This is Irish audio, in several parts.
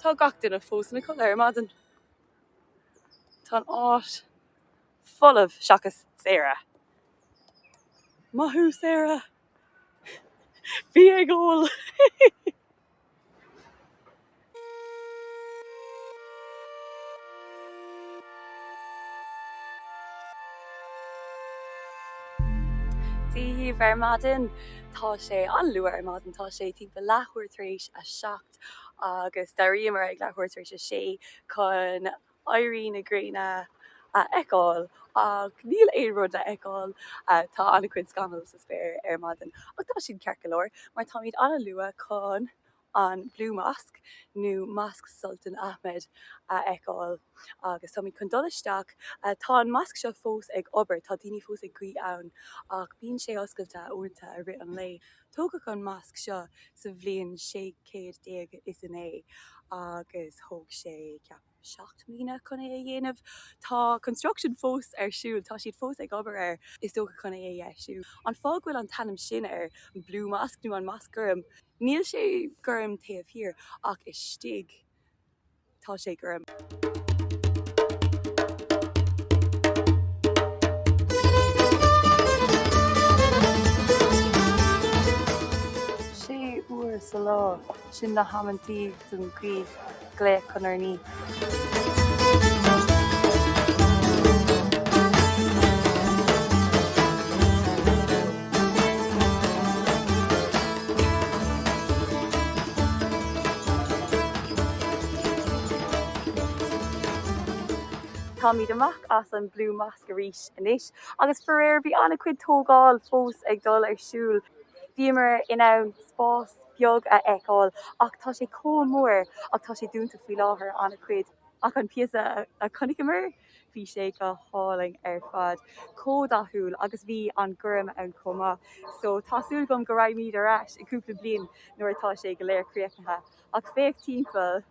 Tá gach duine fós ina codladh ar maidin. Tá an áit folamh seachas Sarah. Maith thú Sarah! Bí ag ól! Dia dhaoibh ar maidin. Tá sé an-luath ar maidin, tá sé timpeall leathuair tar éis a 7 agus d'éiríomar ag leathuair tar éis a 6 chun éirí na gréine a fheiceáil ach níl aon rud le feiceáil. Tá an-chuid scamall sa spéir ar maidin ach tá sin ceart go leor mar táimid an-luath chun an Blue Mosque nó Mosque Sultan Ahmed a fheiceáil agus táimid chun dul isteach. Tá an mosque seo fós ag obair, tá daoine fós ag guí ann ach bíonn sé oscailte uaireanta i rith an lae. Tógadh an mosque seo sa bhliain 1609 agus thóg sé, ceapaim, 7 mbliana chun é a dhéanamh. Tá construction fós ar siúl, tá siad fós ag obair air, is dócha chun é a dheisiú. An fáth go bhfuil an t-ainm sin air, Blue Mosque nó an Mosque Gorm, níl sé gorm taobh thiar ach istigh tá sé gorm. Sé uair sa lá, sin na hamantaí don ghaoth. Glaoch chun urnaí. Táimid amach as an Blue Mosque arís anois agus faraor bhí an-chuid tógáil fós ag dul ar siúl. Bhíomar in ann spás beag a fheiceáil ach tá sé chomh mór ach tá sé dúnta faoi láthair an-chuid. Ach an píosa a chonaiceamar, bhí sé go hálainn ar fad, chomh dathúil agus bhí an gorm ann chomh maith. So tá súil agam go raghaimid ar ais i gcúpla bliain nuair atá sé go léir críochnaithe. Ach féach timpeall.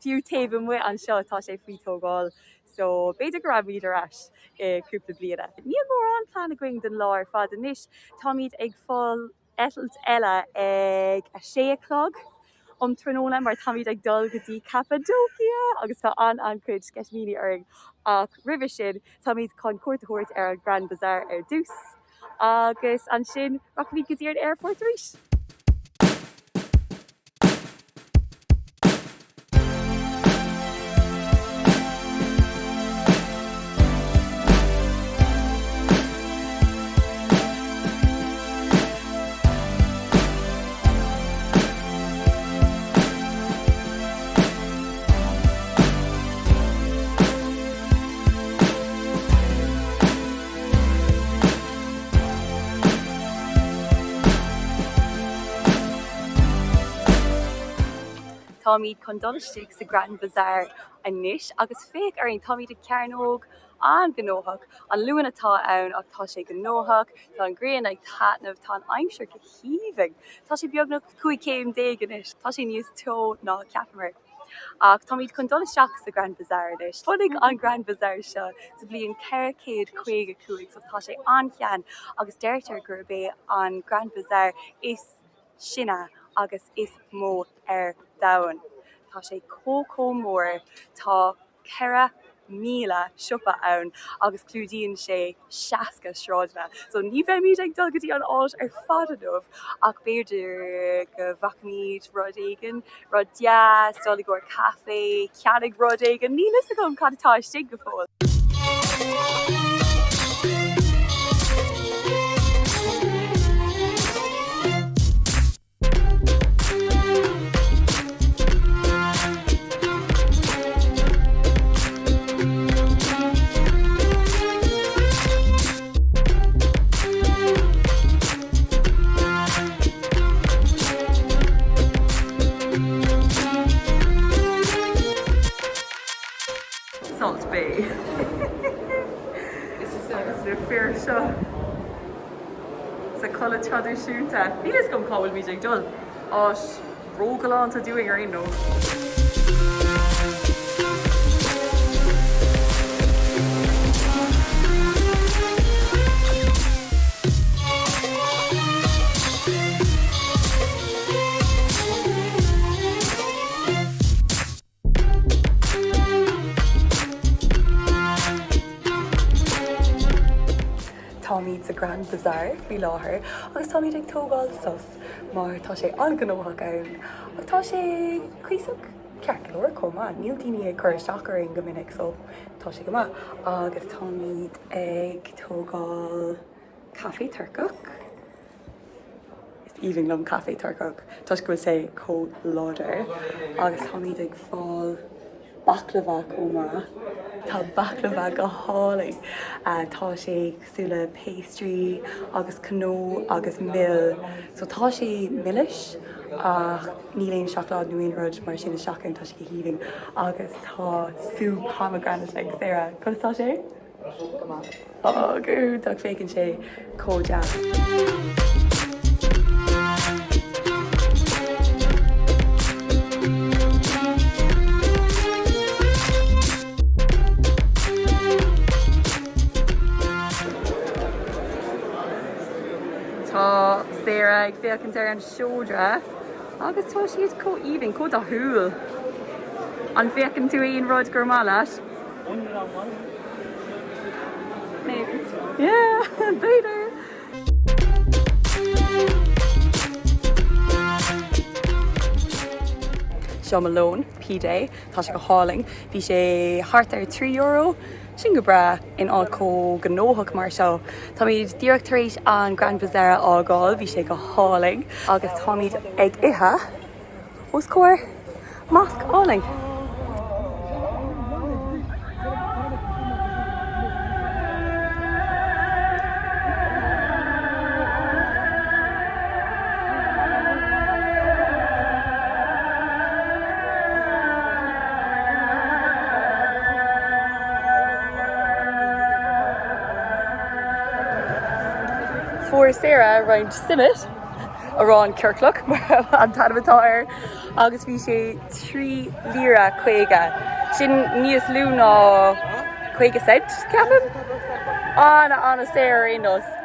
Fiú taobh amuigh anseo tá sé faoi tógáil so b'fhéidir go raghaimid ar ais i cúpla bliana. Níl mórán plean againn don lá ar fad anois. Táimid ag fáil eitilt eile ag a sé a chlog um tráthnóna mar táimid ag dul go dtí Cappadocia agus tá an-an-chuid sceitimíní orainn ach roimhe sin táimid chun cuairt a thabhairt ar an Grand Bazaar ar dtús. Agus ansin rachaimid go dtí an aerfort arís. Táimid chun dul istigh sa Grand Bazaar anois agus féach orainn, táimid i gcearnóg an-ghnóthach. An Luan atá ann ach tá sé gnóthach, tá an ghrian ag taitneamh, tá an aimsir go haoibhinn. Tá sé beagnach 15 céim anois, tá sé níos teo ná cheapamar. Ach táimid chun dul isteach sa Grand Bazaar anois. Bunaíodh an Grand Bazaar seo sa bhliain 455 so tá sé an-shean agus deirtear gurb é an Grand Bazaar is sine agus is mó ar domhan. Tá sé chomh chomh mór, tá 4,000 siopa ann agus clúdaíonn sé 60 sráideanna. So ní bheimid ag dul go dtí an áit ar fad inniu ach b'fhéidir go bhfeicfimid rud éigin, rud deas, dul i gcomhair caife, ceannaigh rud éigin, níl fhios agam cad atá istigh go fóill. Salt Bae. Is na fir seo. Sa culaith traidisiúnta. Níl fhios agam cá bhfuilimid ag dul. Áit róghalánta dúinn ar aon nós. Grand Bazaar faoi láthair agus táimid ag tógáil sos mar tá sé an-ghnóthach ann ach tá sé cuíosach ceart go leor chomh maith. Níl daoine ag cur isteach orainn go minic so tá sé go maith agus táimid ag tógáil caife Turcach. Is aoibhinn liom caife Turcach toisc go bhfuil sé chomh láidir agus táimid ag fáil baklava chomh maith. Tá baklava go hálainn. Tá sé cosúil le pastry agus cnó agus mil. So tá sé milis ach níl aon seacláid nó aon rud mar sin isteach ann, tá sé go haoibhinn. Agus tá sú pomegranate ag Sarah. Conas tá sé? Go maith. Ó, go hiontach, féachann sé chomh deas. Tá Sarah ag féachaint ar an seodra agus tá siad chomh aoibhinn, chomh dathúil. An bhfeiceann tú aon rud gur maith leat? Maybe. Yeah, b'fhéidir. Seo mo lón, pide, tá sé go hálainn. Bhí sé thart ar 3 euro, sin go breá in áit chomh gnóthach mar seo. Táimid díreach tar éis an Grand Bazaar a fhágáil, bhí sé go hálainn agus táimid ag ithe. Os comhair mosc álainn. Fuair Sarah roinnt simit. Arán ciorclach mar an t-ainm atá air agus bhí sé 3 lira 50. Sin níos lú ná 50 cent, ceapaim? Ana, ana saor ar aon nós.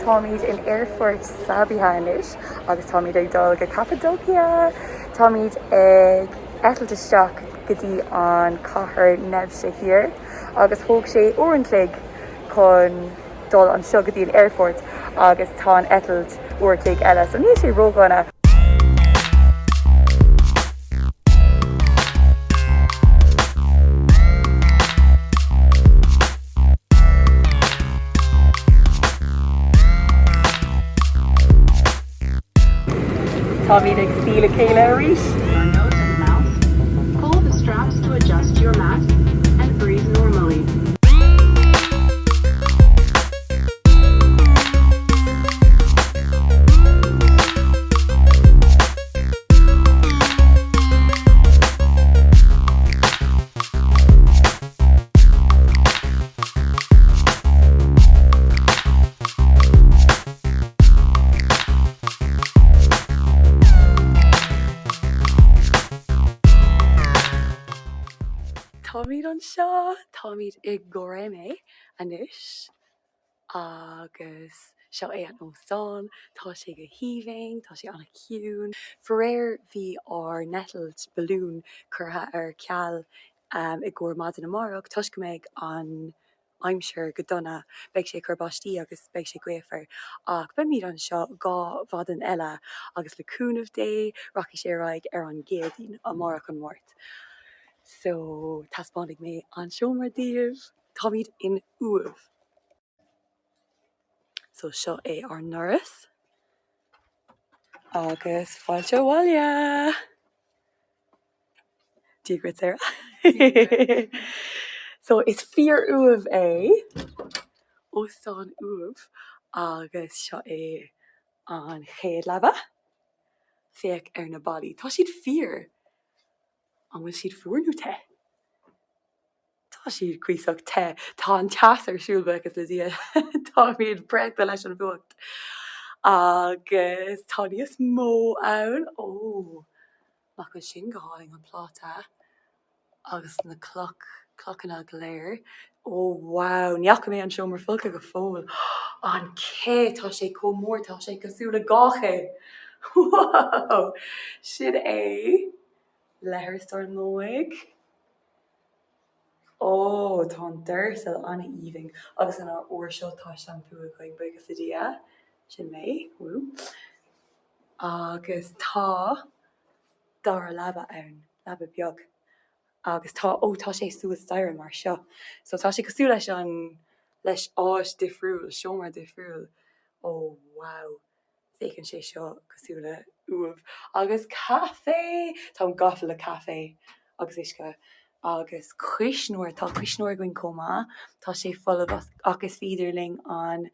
Táimid in aerfort Sabiha anois agus táimid ag dul go Cappadocia. Táimid ag eitilt isteach go dtí an cathair Nevşehir agus thóg sé uair an chloig chun dul anseo go dtí an aerfort agus tá an eitilt uair a chloig eile so níl sé ródhona. Táimid ag suí le chéile arís. Your nose and mouth. Pull the straps to adjust your mask and breathe normally. Táimid anseo, táimid i Göreme anois agus seo é an óstán, tá sé go haoibhinn, tá sé an-chiúin. Faraor bhí ár n-eitilt balún curtha ar ceal i gcomhair maidin amárach toisc go mbeidh an aimsir go dona, beidh sé ag cur báistí agus beidh sé gaofar. Ach beimid anseo 2 mhaidin eile agus le cúnamh Dé rachaidh sé ar aghaidh ar an gCéadaoin, amárach an Máirt. So taispeánfaidh mé an seomra daoibh. Táimid in uaimh. So seo é ár ndoras. Agus fáilte abhaile! Dia dhuit Sarah. So is fíor-uaimh é, óstán uaimh agus seo é an chéad leaba. Féach ar na ballaí, tá siad fíor! An bhfuil siad fuar nó te? Tá siad cuíosach te. Tá an teas ar siúl, buíochas le Dia. Táimid préachta leis an bhfuacht. Agus tá níos mó ann. Ó! Nach bhfuil sin go hálainn, an pláta agus na cloch, clochanna go léir. Ó wow, ní fhaca mé an seomra folctha go fóill. An cith, tá sé chomh mór, tá sé cosúil le dhá chith. Wow! Sin é leithreas dár ndóigh. Ó, tá an doirteal an-aoibhinn agus an uair seo tá seampú againn, buíochas le Dia. Sin mé, woo. Agus tá dara leaba ann, leaba beag. Agus tá, ó tá sé suas staighre mar seo. So tá sé cosúil leis an, leis áit difriúil, seomra difriúil. Ó wow. Féachann sé seo cosúil le uaimh. Agus caife! Táim gafa le caife agus uisce. Agus cuisneoir, tá cuisneoir againn chomh maith. Tá sé folamh ach is féidir linn an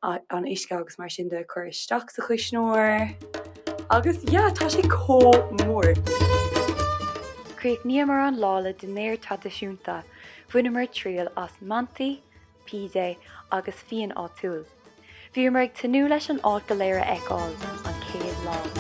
an uisce agus mar sin de a chur isteach sa chuisneoir. Agus yeah, tá sé chomh mór! Chríochnaíomar an lá le dinnéar traidisiúnta. Bhaineamar triail as manti, pide agus fíon áitiúil. Bhíomar ag tnúth leis an áit go léir a fheiceáil an chéad lá.